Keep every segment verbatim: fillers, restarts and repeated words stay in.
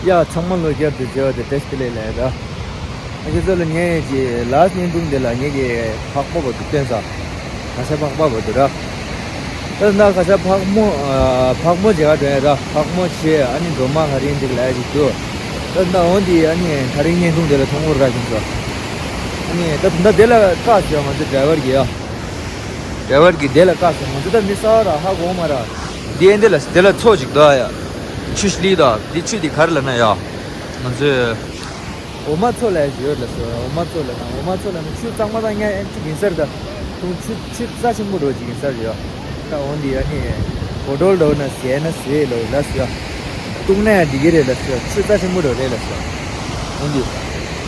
ཡ་ཚང་མ་ལོ་བསྐྱར་དུ་མཇལ་བ་དེ་བཀྲ་ཤིས་བདེ་ལེགས་ལབ་ཡ་ར། ཨ་ཁྱེད་ཚོ་ལ་ངས་ཀྱི་ལཱསི་བརྙན་ཐུང་འདི་ལ་ངས་ཀྱི་འཕགས་པ་བར་དུ་བསྟན་ས། ང་ཤ་འཕགས་པ་བར་དུ་ར། ད་ད་ང་ཤ་འཕགས་མོ་ཨ་འཕགས་མོ་མཇལ་ག་འགྲོ་ཡ་ར། འཕགས་མོ་བྱས་ཨ་ནི་སྒྲོལ་མ་ག་རེ་འདི་ལབ་ཡ་ཅིག་འདུག་ད་ད་འོ་འདི་ཨ་ནི་ད་རིང་བརྙན་ཐུང་འདི་ལ་མཐོང་གོ་ར་ཁྱེད་ཚོ། ཨ་ནི་ད་ད་འདི་ལ་བཀག་ཟེར་ང་ཚོ་ཌ་རའི་ཝར་གྱིས་ཡ། ཌ་རའི་ཝར་གྱིས་འདི་ལ་བཀག་ཟེར་ང་ཚོ་ད་མི་གསར་པ་ར་ཧ་གོ་མ་ར། འདི་ཨེ་འདི་ལ་འདི་ལ་མཚོ་ཅིག་འདུག་ཨ་ཡ། ཆུ་ལི་དང་འདི་ཆུ་འདི་ག་རེ་ལབ་ན་ཡ། ང་ཚོས་འོ་མ་མཚོ་ལབ་ཡ་ཡོད་ལབ་སོང་། འོ་མ་མཚོ་ལབ་ན་འོ་མ་མཚོ་ལབ་ན་ཆུ་གཙང་མ་དང་མཉམ་ཨེ་ཅིག་ཡིན་ས་རེད་ད། ཁོང་ཆུ་ཆུ་རྩ་ཆེན་པོ་འདྲ་ཅིག་ཡིན་ས་རེད་ཡ། ད་འོ་འདི་ཨ་ནི་བོ་ཊོལ་འདྲ་ན་ཟས་ན་ཟས་ལོ་ལབ་སོང་ཡ། བཏུང་ན་ཡང་འགྲིག་གི་རེད་ལབ་སོང་ཡ། ཆུ་རྩ་ཆེན་པོ་འདྲ་རེད་ལབ་སོང་། འོ་འདི་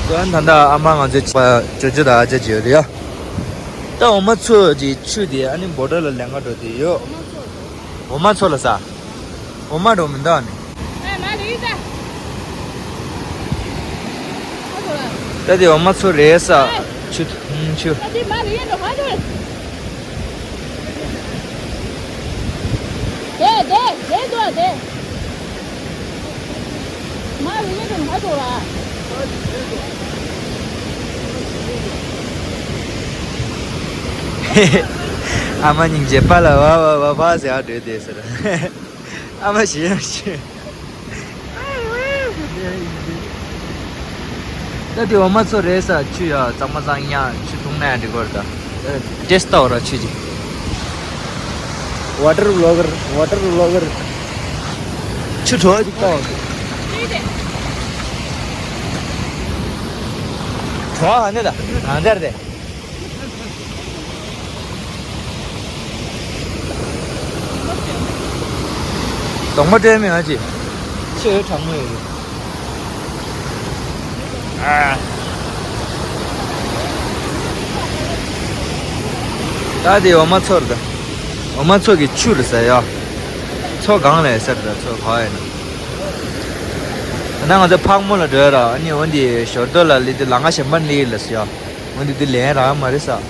སོ་ཨ་ནི་ད་ལྟ་ཨ་མ་ང་ཚོའི་ཇོ་ཇོ་དང་ཨ་ཅག་ཅིག་ཡོད་རེད་ཡ། ད་འོ་མ་མཚོ་གི་ཆུ་དེ་ཨ་ནི་བོ་ཊོལ་ལ་ལེན་ག་འགྲོ་དེ་ཡོད། འོ་མ་མཚོ་ལ་ས། འོ་མ་འགྲོ་མི་འདུག་ཨ་ནི། ད་དེ་འོ་མ་མཚོ་རེད་ས། ཆུ་ཧུམ་ཆུ། དེ་དེ་དེ་འདུག་དེ། ཨ་མ་སྙིང་རྗེ་པཱ་ལགས་ཝ་ཝ་ཝ་ཝ་ཟེར་ཨ་འགྲོས་དེ་ཟེར། ཨ་མ་ཞེ་ཡང་ཞེ། ད་དེ་འོ་མ་མཚོ་རེད་ས། ཆུ་ཡ་གཙང་མ་གཙང་ཡ། ཆུ་འཐུང་ན་ཡང་འགྲིག་གོ་རེད་ད། ཏེས་ཏོ་ར་ཆུ་ཅིག་ཝ་ཊར་བི་ལོ་གར། ཝ་ཊར་བི་ལོ་གར། ཆུ་བྲོ་བ་ཅིག་ལྟ་བ། བྲོ་བ་ག་ནས་ད་གང་ལྟར་དེ། གདོང་པ་སྤྲད་མི་ང་ཅི། ཆེ་བའི་གྲང་མོ་ཡོད་རེད། ཨ། ད་དེ་འོ་མ་མཚོ་རེད་ད། འོ་མ་མཚོ་གི་ཆུ་རེད་ཟེར་ཡ། མཚོ་སྒང་ལ་ཡོད་ས་རེད་ད། མཚོ་ག་ཡིན་ན། ད་ང་ཚོ་ཕག་མོ་ལ་འགྲོ་ཡ་ར། ཨ་ནི་འོ་འདི་ཞོར་དོ་ལ་ལི་དེ་ལ་ང་གཞན་པ་ལི་ལ་ཟེར་ཡ། འོ་འདི་དེ་ལན་རག་མ་རེད་ས།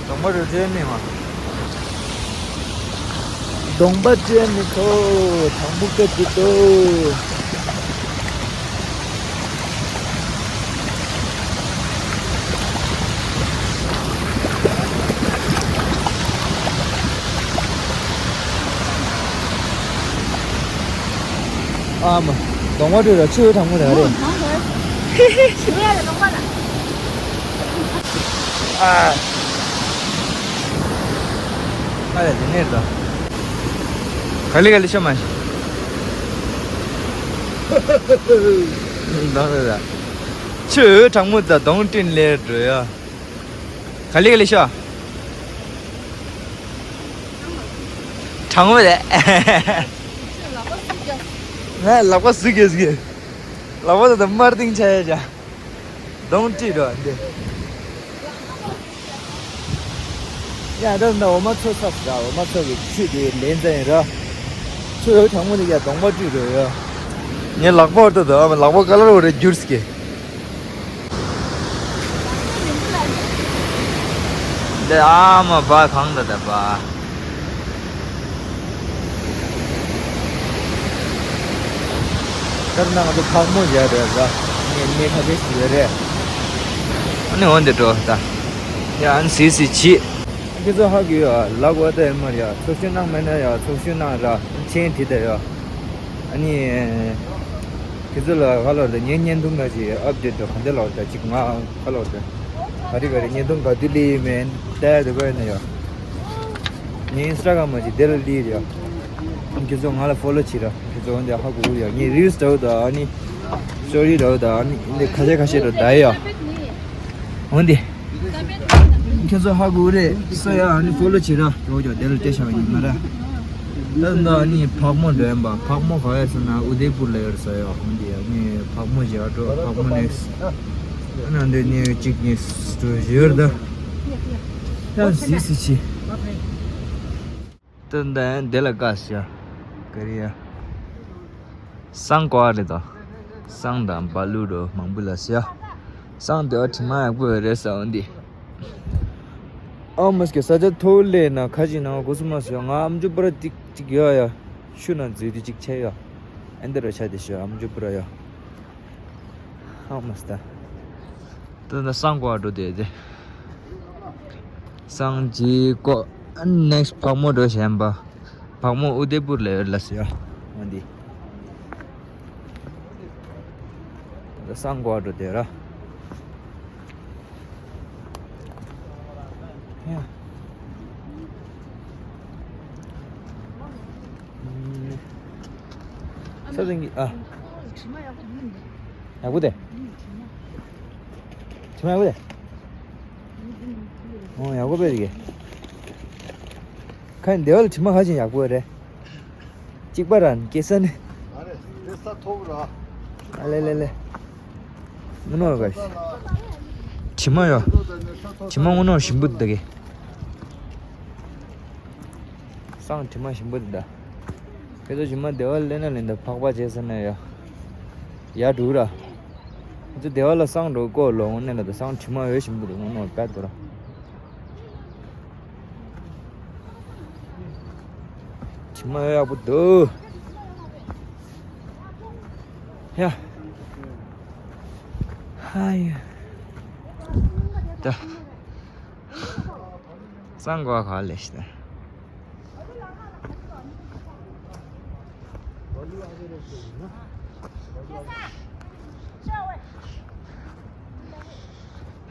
གདོང་པ་རུ་བྲོས་མི་མ། གདོང་པ་བྲོས་མི་ཐོ། དང་པོ་སྐད་དུ་ཏོ། ཨ་མ། གདོང་པ་བྲོས་ར་ཆུ་གྲང་མོ་རེད་རེད། ཞུ་ཡ་རེད་གདོང་པ་ལ། ཨ། ཨ་ལས་དེ་ནས་རེད་ད། ག་ལེ་ག་ལེ་ཤོ་མ་ཤི། གདོང་རེད་ད། ཆུ་གྲང་མོ་ད་གདོང་སྤྲིན་ལས་འགྲོ་ཡ། ག་ལེ་ག་ལེ་ཤོ། གྲང་མོ་རེད། ང་ལག་པ་ཟུག་གི་ཟུག་གི། ལག་པ་ད་དམར་ཏིང་ཆ་ཡ་ཅག་གདོང་སྤྲིན་འགྲོ་འདི། ཡ་ད་ད་འོ་མ་མཚོ་ཚབ་ར། འོ་མ་མཚོ་གི་ཆུ་དེ་ལེན་ཙ་ཡིན་ར། ཆུ་ཡོད་གྲང་མོ་དེ་ཡ་གདོང་པ་སྤྲིན་འགྲོ་ཡ། ངའི་ལག་པ་འོར་ད་ད་ལག་པ་ཀ་ལར་འོར་རེ་འགྱུར་སྐྱེ། འདི་ཨ་མ་བ་གང་ད་ད་བ། ད་ནང་དུ་ཕག་མོ་བཞག་རེད་ཟ། ངས་སྣེ་ཁ་ཤས་ཤིག་ཡོད་རེད། ཨ་ནི་འོན་ཏེ་འགྲོ་ད། ཡ་ཨ་ནི་སི་སི་བྱིས། ཁྱེད་ཚོ་ཧ་གི་ཡོད་ལབ་དགོས་ད་ཡོད་མ་རེད་ཡ། ཚོགས་ཞུགས་གནང་མེད་ན་ཡ་ཚོགས་ཞུགས་གནང་ར་མཆན་བྲིས་ད་ཡ། ཨ་ནི། ཁྱེད་ཚོ་ལ་ཧ་ལོ་རེད་ངའི་བརྙན་ཐུང་ལ་ཅིག་ཨབ་ཌེཊ་འགྲོ་ག་འདྲ་ལོ་རེད་ཅིག་ང་ཧ་ལོ་རེད། ག་རེ་ག་རེ་བརྙན་ཐུང་ག་དུས་སླེབས་ཡོད་མེད་ལྟ་ཡ་དེ་གོ་ཡ་ན་ཡ། ངའི་ཨིན་སི་ཊ་གྷ་རམ་མ་ཅིག་དེ་ལ་སླེབས་ཡ། ཁྱེད་ཚོ་ང་ལ་ཕོ་ལོ་བྱེད་ར། ཁྱེད་ཚོ་འོན་ཏེ་ཧ་གོ་གི་ཡ། ངའི་རིལ་སི་འདྲ་བོ་དང་ཨ་ནི། སི་ཊོ་རི་འདྲ་བོ་དང་ཨ་ནི་འདི་ཁ་ཤས་ཁ་ཤས་འདྲ་བོ་ད་ཡ། འོན་ཏེ། ཁྱེད་ཚོ་ཧ་གོ་རེད་ས་ཡ། ཨ་ནི་ཕོ་ལོ་བྱེད་ར། ཡོ་ཡོ་དེ་ལ་སྤྲད་བཞག་ཡིན་མ་ར། ད་ད་ཨ་ནི་ཕག་མོ་འགྲོ་ཡིན་པ། ཕག་མོ་ག་ཡ་ཟེར་ན་ཨུ་དེ་པུར་ལ་ཡོད་རེད་ས་ཡ། འོན་ཏེ་ཨ་ནི་ཕག་མོ་བྱེད་ཡ་འགྲོ། ཕག་མོ་ནེག་སི་ཊི། ཨ་ནི་འདི་ནི་གཅིག་ནི་སི་ཊོ་རི་ཡོད་རེད་ད། ཡ་སི་སི་ཆི། ཏན་ཏན་དེ་ལ་དགའ་ཤ། ཀ་རི་ཡ། སང་ཀོ་ཨ་རེད་དོ། སང་དང་བ་ལུ་རོ་མང་པོ་ལ་ཤ། སང་དེ་བ་དྲི་མ་ཡག་པོ་ཡོད་རེད་ས་འོན་ཏེ། ཨ་མ་སྐྱེ་ས་ཆ་ཐོ་ལེ་ན་ཁ་ཅིག་ནང་གོ་སུ་མ་སོ་ང་ཨམ་ཅུ་པར་ཏིག་ཅིག་ཡོད་ཡ། ཤུ་ན་འཛུལ་དུས་གཅིག་ཆད་ཡོད། ཨེ་འདི་རུ་ཆ་དེ་ཤོད་ཨམ་ཅོག་པུ་ར་ཡོད། ཧང་མ་སྟ། ད་ད་སང་གོ་འགྲོ་དེ་དེ། སང་ཅི་ཀོ། ནེག་སི་ཕག་མོ་འགྲོ་གཞན་པ། ཕག་མོ་ཨུ་དེ་པུར་ལ་ཡོད་ལ་ཟེར་ཡ། འོ་འདི། ད་སང་གོ་འགྲོ་དེ་ར། ཡ། ས་དེང་གི་ཨ། ཡག་པོ་དེ། དྲི་མ་ཡག་པོ་དེ། ཨོ་ཡག་པོ་དཔེ་རེད། ཁ་ཡིན་སྡེ་བ་ལ་དྲི་མ་ཧ་ཅང་ཡག་པོ་རེད། གཅིག་པ་རང་སྐྱེ་ས་ནི། ཨ་ལེ་ལེ་ལེ། དངོས་གནས་ག་དྲི་མ་ཡོད། དྲི་མ་དངོས་གནས་ཞིམ་པོ་འདུག་གི། སང་དྲི་མ་ཞིམ་པོ་འདུག་ད། ཁྱེད་ཚོ་ཞིམ་མ་སྡེ་བ་ལེན་ན་ལེན་ད་ཕག་པ་བྱས་ཟེར་ན་ཡ། ཡ་འགྲུག་ར། ཁྱེད་ཚོ་སྡེ་བ་ལ་སང་འགྲོ་ཀོ་ལོ་དངོས་གནས་ལ་ད་སང་དྲི་མ་ཡོད་ཞིམ་པོ་འདུག་དངོས་གནས་དཔེ་འདུག་ར། དྲི་མ་ཡག་པོ་འདུག་ཡ། ཧ་ཡ། ད། སང་གོ་ག་ལེ་ཤི་ད།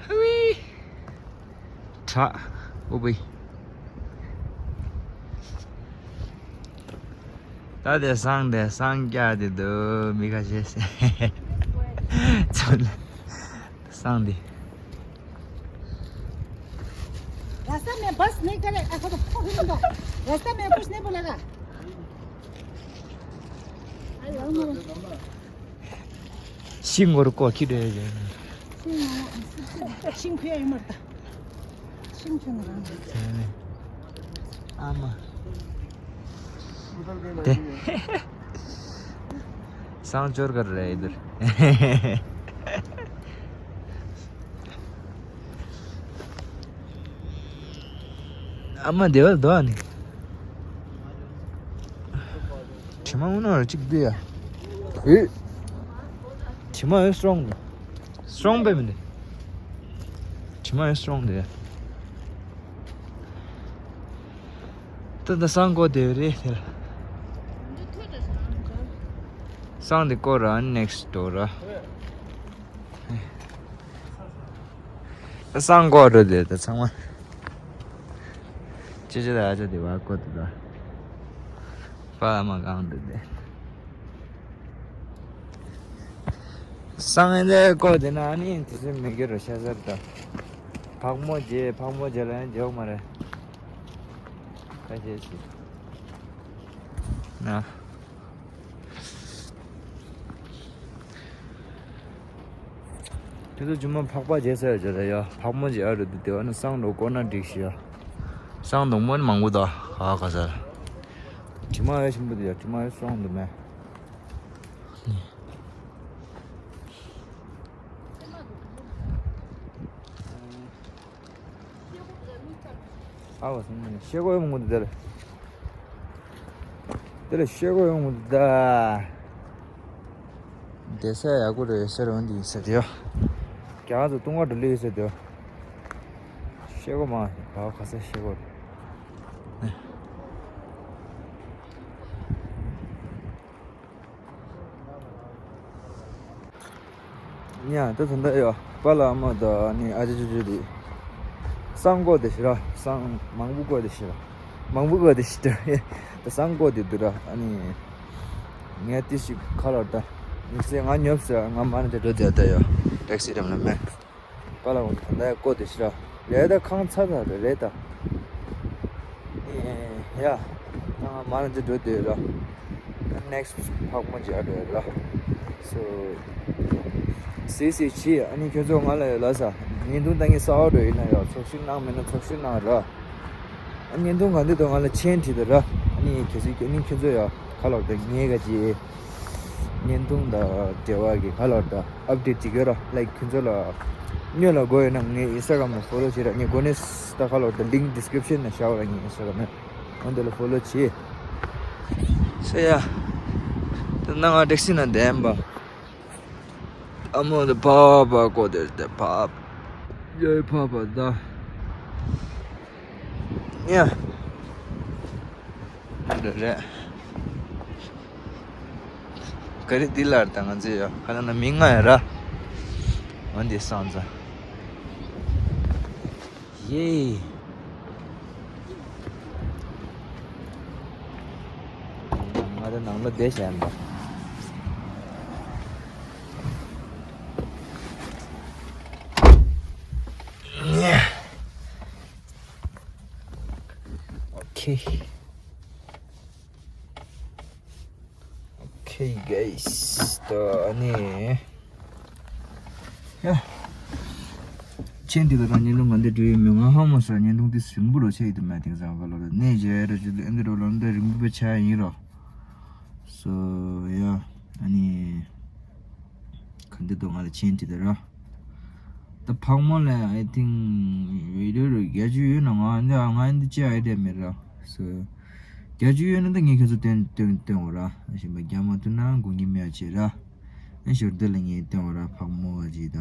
ཧུའི། ཁྲ། ཨོ་བི། ད་དེ་སང་དེ་སང་སྐྱ་དེ་འདུག་མི་ཁ་ཤས་ཚོ་ལ་སང་དེ། रास्ता में बस नहीं करे, ऐसा तो फोन नहीं दो। रास्ता में कुछ नहीं बोलेगा। ཤིང་ངོར་ཀོ་ཁྱི་འདྲ་ཡོད། ཤིང་ཁུ་ཡ་ཡོད་མ་རེད། ཤིང་ཁྱོད་ནི་རང་རེད། ཨ་མ། དེ། སང་ཅོར་གར་རེད་འདིར། ཨ་མ་སྡེ་བ་ལ་འདུག་ཨ་ནི། དྲི་མ་འོ་ན་ར་གཅིག་འདུག་ཡ། ཨེ། དྲི་མ་ཨེ་སི་ཊོང་འདུག་སི་ཊོང་པས་མི་འདུག་དྲི་མ་ཨེ་སི་ཊོང་འདུག་ཡ། ད་ད་སང་གོ་དེ་རེད་དེ་ལ། སང་དེ་ཀོ་ར་ནེག་སི་ཊོ་ར། སང་གོ་འགྲོ་དེ་ད་ཚང་མ། ཅི་ཅི་ད་ཨ་ཅག་དེ་བ་ཀོ་དེ་ད། པ་ཨ་མ་གང་འགྲོ་དེ། སང་ཨེ་འདྲ་ཀོ་དེ་ན་ཨ་ནི་དེ་ཚོ་མི་དགེ་རུ་ཤ་ཟར་ད། ཕག་མོ་རྗེ་ཕག་མོ་རྗེ་ལ་ཡང་རྗེ་བ་མ་རེད། ཁ་ཤས་ཤིག་ན། དེ་ཚོ་ཇུ་མ་ཕག་པ་རྗེས་ཟེར་རྒྱུ་རེད་ཡ། ཕག་མོ་རྗེས་ཨ་རུ་དུ་དེ་བ་ནི་སང་འགྲོ་ཀོ་ན་འགྲིག་ཤི་ཡ། སང་འདོང་མོ་ནི་མང་པོ་དོ་ཨ་ག་ཟེར། དྲི་མ་ཡ་ཞིམ་པོ་དུ་ཡ་དྲི་མ་ཡ་སོང་དུ་མེ། ཨ་བ་སང་ནི་ཤེ་གོ་ཡོང་མོ་དུ་དེ་ལ། དེ་ལ་ཤེ་གོ་ཡོང་མོ་དུ་ད། བསྡད་ས་ཡག་པོ་རེད་ཟེར་འོང་འདི་ཡིན་ཟེར་དེ་ཡོ། རྒྱ་གར་དུ་ལྟུང་བ་འགྲོ་ལེ་ཡོད་ཟེར་དེ་ཡོ། ཤེལ་སྒོ་མ་ཡིན་པ་ག་ས་ཤེལ་སྒོ་རེད། ཉ་ད་ད་ད་ཡོ་པ་ལ་མ་ད་ནི་ཨ་ཅི་ཅི་ཅི་དེ། སང་སྒོ་དེ་ཤི་ར་སང་མང་པོ་སྒོ་དེ་ཤི་ར། མང་པོ་གོ་དེ་ཤི་ད། ད་སང་གོ་དེ་དུ་ར་ཨ་ནི། ངས་ཏི་ཞིག་ཁ་ལོར་ད། ཡིག་ཚད་ང་ཉོབ་ཟེར་ང་མ་ན་ཅི་འགྲོ་དེ་ད་ཡོ། ཊེག་སི་རམ་ལ་མེ། པ་ལ་འོ་ད་ད་ཡ་གོ་དེ་ཤི་ར། རེད་ད་ཁང་ཚ་ད་རེད་རེད་ད། ཡ། ང་མ་ན་ཅི་འགྲོ་དེ་ར། ནེག་སི་ཕག་མོ་ཇི་ཨ་འགྲོ་ཡ་ར། སོ། སི་སི་ཆི་ཨ་ནི་ཁྱོད་ཚོ་ང་ལ་ཡོད་ལ་ས། ཉིན་དུང་ད་ངས་ས་འོ་འགྲོ་ཡིན་ན་ཡོ་ཚོགས་ཤིག་གནང་མེད་ན་ཚོགས་ཤིག་གནང་ར། བརྙན་ཐུང་ག་འདི་དང་ང་ལ་མཆན་བྲིས་དང་ར། ཨ་ནི་གལ་སྲིད་ཁྱོད་ནི་ཁྱོད་ཚོ་ཡ་ཁ་ལོར་དང་ངའི་ག་ཅི། བརྙན་ཐུང་དང་འབྲེལ་བ་གི་ཁ་ལོར་དང་ཨབ་ཌེཊ་བྱེད་ཀྱི་ར། ལའིཀ་ཁྱོད་ཚོ་ལ་སྨྱོ་ལ་དགོས་ཡོད་ན་ངའི་ཨིན་སི་ཊ་གྷ་རམ་ལ་ཕོ་ལོ་བྱེད་ར། ངའི་གོ་གནས་ད་ཁ་ལོར་དང་ལིངཀ་ཌི་སི་ཀི་རིབ་ཤན་ན་བཞག་ར། ངའི་ཨིན་སི་ཊ་གྷ་རམ་ཨོ་འདི་ལ་ཕོ་ལོ་བྱེད། ཟེར་ཡ། དེ་ནང་ང་ཊེག་སི་ནང་བསྡད་པ། ཨ་མོ་དེ་ཕ་ཕ་གོ་དེ་དེ་ཕ། ཡོད་ཕ་ཕ་ད། ཡ། རེད་རེད། ག་རེ་འདི་ལར་ད་ང་ཚོས་ཡ་ཁ་ན་ན་མི་ལྔ་ཡ་ར། འོན་ཏེ་སང་ཙ། ཡེ། ང་རང་ནང་ལ་བསྡད་བཞག་ཡིན་པ། ཨོ་ཁེ། Okay, guys. ད་ཨ་ནི། ཡ། ཆེན་འདི་ག་དང་བརྙན་ཐུང་ག་འདི་འགྲོ་ཡི་མི་ང་ཧ་མ་སོང་བརྙན་ཐུང་འདི་ཟིང་པོ་རོ་ཆེ་ཡི་དུ་མ་དེང་སང་ག་ལོ་ལ་གནས་རྗེས་ར་ཅི་འདི་ཨེ་འདི་རོ་ལོ་འདི་རིང་པོ་པའི་ཆ་ཡིན་རོ། So, yeah. ཨ་ནི། ག་འདི་དུ་ང་ལ་ཆེན་འདི་དུ་ར། ད་ཕག་མོ་ལ་I think video རུ་བརྒྱ་ཅུ་ཡོད་ན་ང་འདི་ང་འདི་ཅི་ཨའི་ཌི་ཡ་མེད་ར། སོ། བརྒྱ་ཅུ་ཡོད་ན་ད་ངས་ཁྱོད་ཚོ་སྟོན་སྟོན་སྟོན་འོ་ར། ཨ་ཞིམ་པ་རྒྱ་མ་ཐུ་ན་དགུང་གི་མེད་ཅེ་ར། ཨ་ཞོར་འདི་ལ་ངས་སྟོན་འོ་ར་ཕག་མོ་བ་ཅི་ད།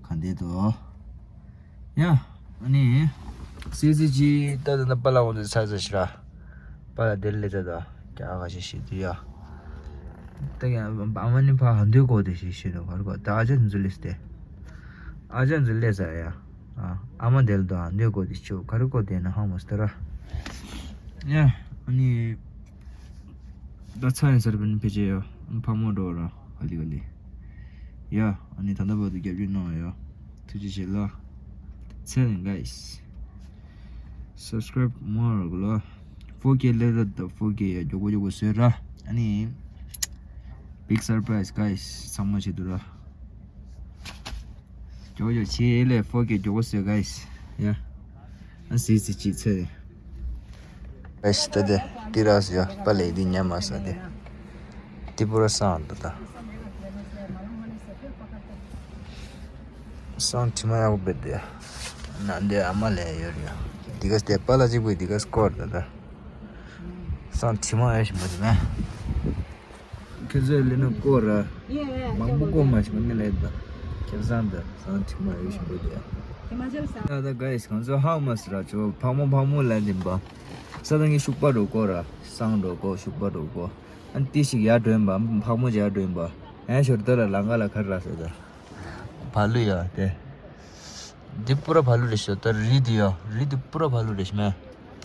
ག་འདི་དོ། ཡ། ཨ་ནི། སི་སི་ཅི་ད་ད་ད་པ་ལ་འོང་དུ་ཚ་ཚ་ཤི་ར། པ་ལ་དེར་ལེ་ཚ་ད། ཀྱ་ག་ཤི་ཤི་དུ་ཡ། ད་ཡ་ཨ་མ་ནི་ཕ་ཧ་འདོད་གོ་དེ་ཤི་ཤི་རོ་གར་གོ་ད་ཨ་ཅག་འཛུལ་ལེ་སྟེ། ཨ་ཅག་འཛུལ་ལེ་ས་ཡ། ཨ་ཨ་མ་དེར་དོ་ཨ་འདོད་གོ་དེ་ཤོ་གར་གོ་དེ་ན་ཧ་མོ་སྟ་ར། ཡ། ཨ་ནི། ད་ཚ་ཡིན་སར་བིན་ཕེ་ཅེ་ཡོ། ཕ་མོ་འགྲོ་ར། ག་ལི་ག་ལི། ཡ། ཨ་ནི་ད་ལྟ་བར་དུ་རྒྱབ་སྐྱོར་གནང་བ་ཡོ། ཐུགས་རྗེ་ཆེ་ལ། ཚེ་རིང་guys། Subscribe more གོ་ལ། four K ལེ་ར་ད་four K ཡ་མགྱོགས་པོ་མགྱོགས་པོ་བཟོས་ར། ཨ་ནི། Big surprise guys ཚང་མ་བྱེད་དུ་ར། མགྱོགས་མགྱོགས་བྱེད་ལས་four K མགྱོགས་པོ་བཟོས་guys། ཡ། ཨ་སི་སི་ཅི་ཚེ་རིང་། ཨེ་ཤི་ཏ་དེ་ཏི་ར་སི་ཡ་པ་ལེ་དི་ཉ་མ་ས་དེ། ཏི་པུ་ར་སང་དུ་ད། སང་ཁྲི་མ་ཡག་པོ་བེད་དེ། ན་འདི་ཨ་མ་ལེ་ཡོད་རེད་ཡ། དི་ག་སྟེ་པ་ལ་གཅིག་པུ་དི་ག་སྐོར་དུ་ད། སང་ཁྲི་མ་ཡ་ཞིམ་པོ་དེ་མེ། ཁྱེད་ཚོས་ལས་ན་སྐོར་ར། མང་པོ་སྐོར་མ་ཞིག་མ་ངེས་ལས་ད། ཁྱེད་སང་ད་སང་ཁྲི་མ་ཡ་ཞིམ་པོ་དེ་ཡ། ད་ད་ག་ཡིས་གང་ཚོ་ཧ་མ་སི་ར་ཆོ་ཕག་མོ་ཕག་མོ་ལ་འཛིན་པ། ས་དང་གི་ཤུག་པ་འགྲོ་སྐོར་ར། སང་འགྲོ་སྐོར་ཤུག་པ་འགྲོ་སྐོར། ཨན་ཏི་ཞིག་ཡར་འགྲོ་ཡིན་པ་ཕག་མོ་ཅིག་ཡར་འགྲོ་ཡིན་པ། ཨན་ཞོར་ད་ལ་ལང་ཀ་ལ་ཁར་ར་སོ་ད། བ་ལུ་ཡ་དེ། འདི་པུ་ར་བ་ལུ་རེད་ཤོ་ད་རི་འདི་ཡ་རི་འདི་པུ་ར་བ་ལུ་རེད་ཤི་མེ།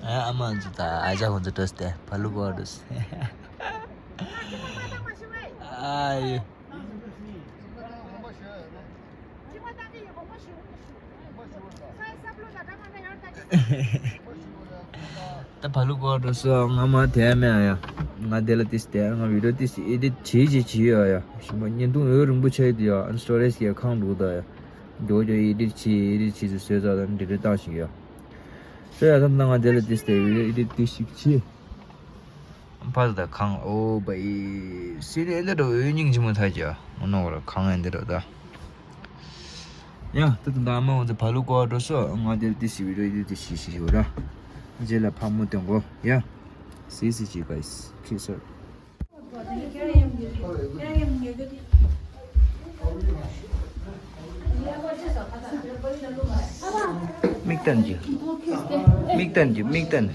ཨན་ཨ་མ་འཛུ་ད་ཨ་ཅག་ཁོང་ཚོ་སྤྲོས་ཏེ་བ་ལུ་གོ་འགྲོ་སི། ཨ་ཡེ། ད་བ་ལུ་གོ་འགྲོ་སོ་ང་མ་དེ་མེ་ཨ་ཡ། ང་དེ་ལ་ཏིས་དེ་ང་བི་ཌིའོ་ཏིས་ཨེ་ཌིཊ་བྱེད་བྱེད་བྱེད་ཡ་ཡ། ཞིམ་པ་བརྙན་ཐུང་འོད་རིང་པོ་ཆགས་ཡོད་དུ་ཡ་ཨན་སི་ཊོ་རེཇ་གི་ཁང་འདུག་ད་ཡ། འགྱོ་འགྱོ་ཨེ་ཌིཊ་བྱེད་ཨེ་ཌིཊ་བྱེད་ཟེར་བཟོས་ཚར་དང་ཌི་ལིཊ་བཏང་ཞིག་ཡ། སོ་ཡ་ད་ང་དེ་ལ་ཏིས་དེ་བི་ཌིའོ་ཨེ་ཌིཊ་ཏིས་ཞིག་བྱེད། ཕ་ད་ཁང་ཨོ་བ་ཨི། སི་ནི་ཨེ་འདི་རུ་འོད་སྙིང་རྗེ་མོ་ཐག་ཅིག་ཨ། ངོ་ནོ་ར་ཁང་ཨེ་འདི་རུ་ད། ཡ་ད་ད་ད་མ་འོང་ཚེ་བ་ལུ་གོ་འགྲོ་སོ་ང་དེར་ཏི་སི་བི་རོ་ཡི་ཏི་ཤི་ཤི་ཤི་ར། རྗེས་ལ་ཕག་མོ་སྟོན་གོ་ཡ། སི་སི་ཅི་ག་ཡིས་ཁི་སར། མིག་བསྟན་གྱི། མིག་བསྟན་གྱི་མིག་བསྟན།